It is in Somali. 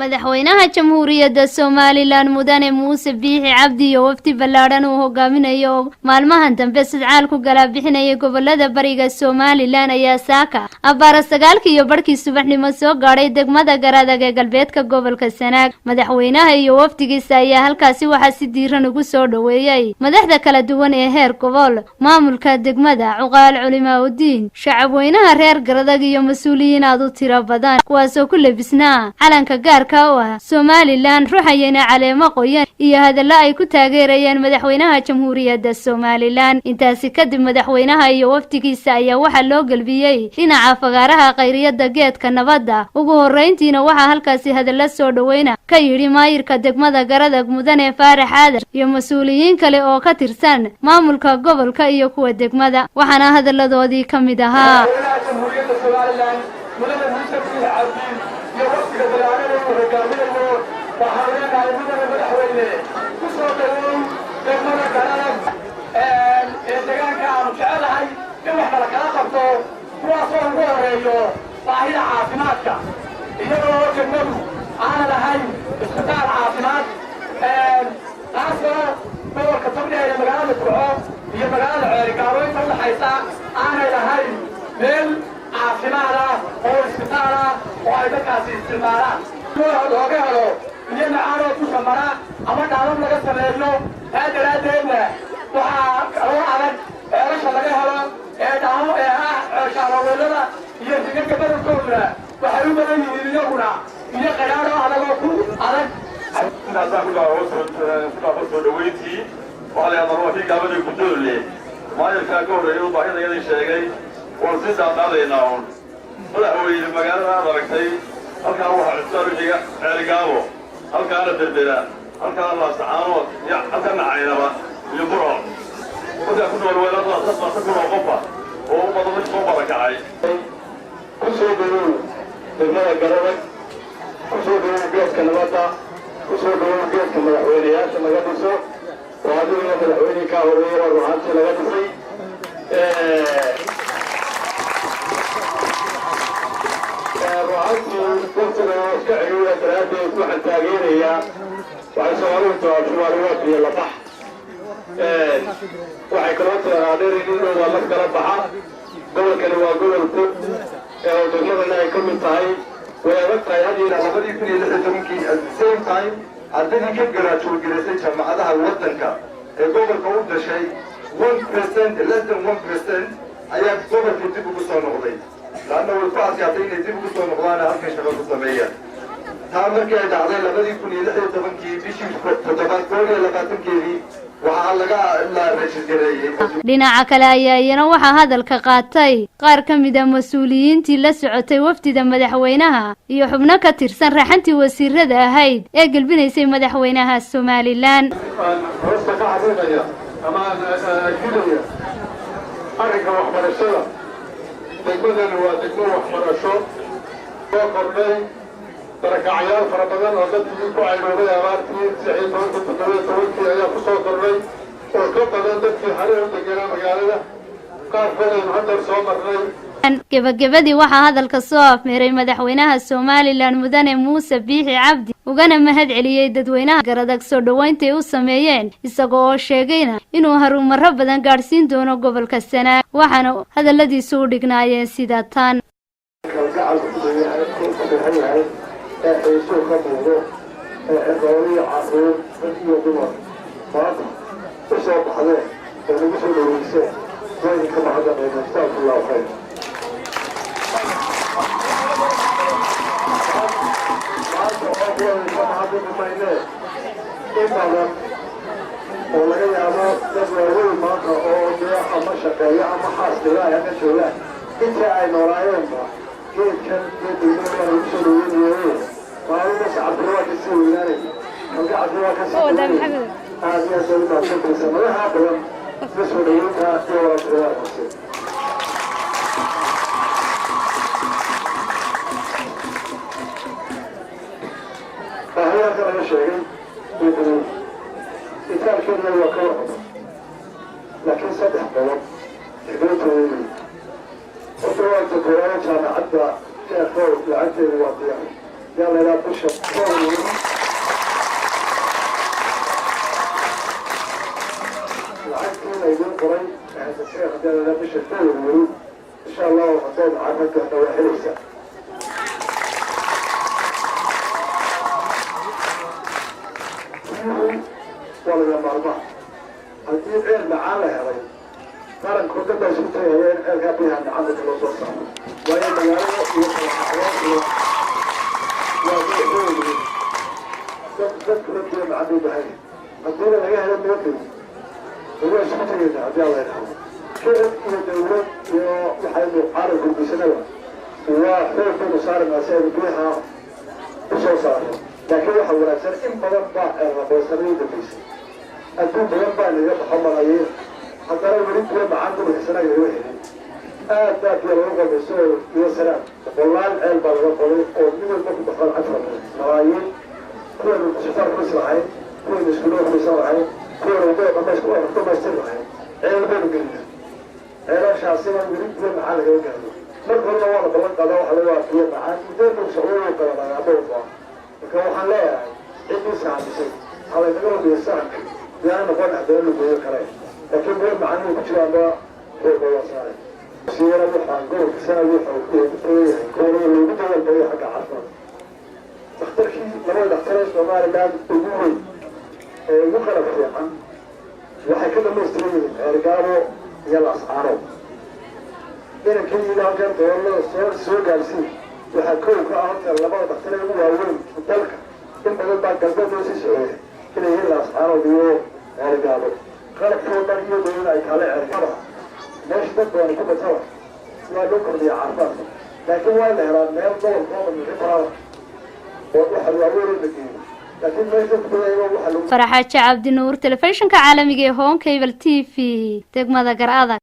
Madaxweynaha Jamhuuriyadda Somaliland, Mudane Muuse Biixi Cabdi, iyo wafdi ballaadhan uu hogaaminayo oo maalmahan dambe sadcaal ku galaa bixinayay gobolada bariga Somaliland, ayaa saaka abbaara 9:30 subaxnimo soo gaadhay degmada Garadag ee galbeedka gobolka Sanaag. Madaxweynaha iyo wafdigiisa ayaa halkaasi waxaa si diiran ugu soo dhoweeyey madaxda kala duwan ee heer gobol, maamulka degmada, cuqaal, culimaa udiin, shacabweynaha reer Garadag iyo mas-uuliyiin aad u tiro badan, kuwaasoo ku lebisnaa calanka gaarka u ah Somaliland, ruxayena caleemo qoyan iyo hadallo ay ku taageerayeen madaxweynaha Jamhuuriyadda Somaliland. Intaasi kadib, madaxweynaha iyo wafdigiisa ayaa waxaa loo gelbiyey dhinaca fagaaraha khayriyada Geedka Nabadda. Ugu horreyntiina waxaa halkaasi hadallo soo dhoweyna ka yidhi maayirka degmada Garadag, Mudane Faarax Aadan, iyo mas-uuliyiin kale oo ka tirsan maamulka gobolka iyo kuwa degmada, waxaana hadalladoodii ka mid ahaa: Madaxweynaha Jamhuuriyadda Somaliland, Mudane Muuse Biixi Cabdi, iyo wafdiga ballaaran uu hogaaminayo, waxaan leenahay: Mudane madaxweyne, ku soo dhawow degmada Garadag ee deegaanka aanu jecelahay in wax kala kala qabto, kuwaasoo ugu horeeyo baahida caafimaadka, iyadoo degmadu aanan ahayn isbitaal caafimaad, taasoo gobolka Togdheer ee magaalada Burco iyo magaalada Ceerigaabo inta udhaxaysa aanay lahayn meel caafimaad ah oo isbitaal ah oo ay dadkaasi isticmaalaan looga helo biyo macaan oo dusha mara ama dhaamam laga sameeyo. Taa daraaddeedna waxaa kaloo adag ceelasha laga helo ee dhaamo ee ah ceeshaalooweelada iyo rigaga badankooduna waxay u badan yihiin iyaguna biyo qadhaadh oo adag oo ku adag. Intaasaan ku dhaafo soo dhaweyntii. Waxaa la yidhahdaa waa kii gaabada guddoole maayirkaa ka horreeyay u baahida yadii sheegay. Waan sii daadaadaynaa un. Madaxweyne, magaalada aad aragtay halkaa waxaa cusbitaal u xiga Ceerigaabo, halkaana Berbera, halkaana Laasacaanood iyo halkaana Caynaba iyo Burco. Markaa ku nool weelada 70,000 oo qofa oo u badan soo barakacay. Ku soo dhawow degmada Garadag, ku soo dhawow Geedka Nabadda, ku soo dhawow geedka madaxweyneyaasha laga dhiso, oo adiguna madaxweynihii kaa horreeyey waa ruxaantii laga dhisay. Ruxaantii waktiga oo iska ciriira daraaddeed waxaan taageerayaa waxay Soomaalidu tahaa: "Shubaali waa biyo labax." Waxay kaloo tirahaa: "Dherin in waa laf kala baxa." Gobolkani waa gobol fog oo degmadana ay ka mid tahay. Way adag tahay had 2016-kii, at the same time, ardaydii ka graduate garaysay jaamacadaha waddanka ee gobolka u dhashay, 1%, less than 1% ayaa gobolka dib ugu soo noqday, laanna way ku adkaatay inay dib ugu soo noqdaan halkan shaqo ku sameeyaan. Taa markii ay dhacday, 2016-kii bishii toddobaad 21-keedii waxaa laga la register gareeyey. Dhinaca kale ayaa iyana waxaa hadalka qaatay qaar ka mid a mas-uuliyiintii la socotay wafdida madaxweynaha iyo xubno ka tirsan raxantii wasiirada ahayd ee gelbinaysay madaxweynaha Somaliland. Aan hoosta ka xariiqaya ama aan akidaya arrinka waxbarashada. Degmadani waa degmo waxbarasho. Soo kordhay barakacyaal fara badan oo dadkii ku cayroobay abaartii 16-kii, 17-kii ayaa ku soo kordhay, oo ka badan dadkii hore u deganaa magaalada, qaarkood aynu haddar soo marnay. Gebagabadii waxaa hadalka soo afmeeray madaxweynaha Somaliland, Mudane Muuse Biixi Cabdi, ugana mahad celiyey dadweynaha Garadag soo dhowayntay u sameeyeen, isaga oo sheegayna inuu harumaro badan gaadhsiin doono gobolka Sanaag. Waxaana hadalladiisu u dhignaayeen sida tan: Kalgacalku ku dheehan yahay ee xiisuu ka muuqdo ee cirooliyo carruur, rag iyo dumar, maanta u soo baxdeen oo nagu soo dhaweyseen, waa idinka mahadnaqayna. Jazaakum Allahu khayr. Maanta oo kuwa idinka mahadnaqi maynee, in badan oo laga yaabo dad waaweyn maanta oo dee ama shaqeeya ama xaas ilaahay halka joogaan, intii ay noolaayeenba geedkan geed degmada waa lagu soo dhaweynaye, maalinta shacabkuna waa kasii weynaanay, kalgacalku waa kasii dhaweynay. Aad iyo aad bay u mahadsantahay madaxa badan sida soo dhaweynta iyo walaaltinimadaasi. Baahiyaanka laga sheegay way badan yihiin, itaalkeedna waa ka warqaba, laakiin saddex qodob tixgelinta weynay. Horta waa ta koowaad, jaamacadda sheekhow lacagteedu waa diyaar. Yaa la yidhaha bisha February, lacagtii laydin qoray haysatee, haddii la yidhaha bisha February, insha Allahu, haddaad caafimaadka waa helaysaa. Biyuhu waa laga maarmaan. Haddii ceel macaan la helay, qaranka dhan baa isku tagaya in ceelkaa biyaha macaan dadka loo soo saaro, waayo magaalada iyo kala iyo waa xoogli dadkuna biyo macaan bay bahan. Haddiina laga helo meel dhow, waa isku tagaynaa haddii Alla yidhaahdo. Shicib iyo dawlad iyo waxaynu caalamka geysanaba waa xoog baynu saaraynaa si aynu biyaha u soo saarno. Laakiin waxa wanaagsan, in badan baa ceelrabaysanadii dambaysay, adduun badan baa naga baxo malayiin, haddana weli biyo macaan gobolka Sanaag lagama helin. Aad baa biyo laga qoday Sool iyo Sanaag, boqolaal ceel baa laga qoday oo mid walba ku baxo lacag fara badan, malaayiin. Kuwaynu cisbitaal ku dhisi lahayn, kuwaynu iskuullada ku dhisan lahayn, kuwaynu waddada dhamaystir lahayn, ceel baynu gelinaa. Ceelashaasina weli biyo macaan lagama gaado. Marka horena waa la ballan qaada, waxa laga waa biyo macaan, muddo socdo wuu qalalaa dhowrka. Marka waxaan leeyahay, ciddii sahamisay ha laynaga hubiyo sahanka, yaana noqon haddana lagoyo kale, laakiin biyo macaan inay ku jiraanba xoogga waa saaray. Siiyana waxaan gobolka Sanaag wuxuu ugu badan yahay gobolada loogu dadaal badan xagga caafimaadka. Dhakhtarkii, labada dhakhtar ee Somaliland ugu weyn ee ugu qalab fiican waxay ka dhamaystiran yihiin Ceergaabo iyo Laascaanood. Inankii yidhi halkan gobolada soo gaarsiin, waxaa kow ka ah horta labada dhakhtar ee ugu waaweyn dalka, in badan baa galbeed loo sii socday, inay yihiin Laascaanood iyo Ceergaabo, qalabkoo dhan iyadoo in ay taale Ceergaaba. Meesha dad badan ku bataba waa loo kordhiya caafimaadka, laakiin waa la helaa meel gobolka oo dhan wixii qoraala oo waxa waaweyn la geeyo, laakiin meesha dadku badan waxa lagu Faraxaaji Cabdinuur, telefishinka caalamiga ee Horn Cable TV, degmada Gar Adag.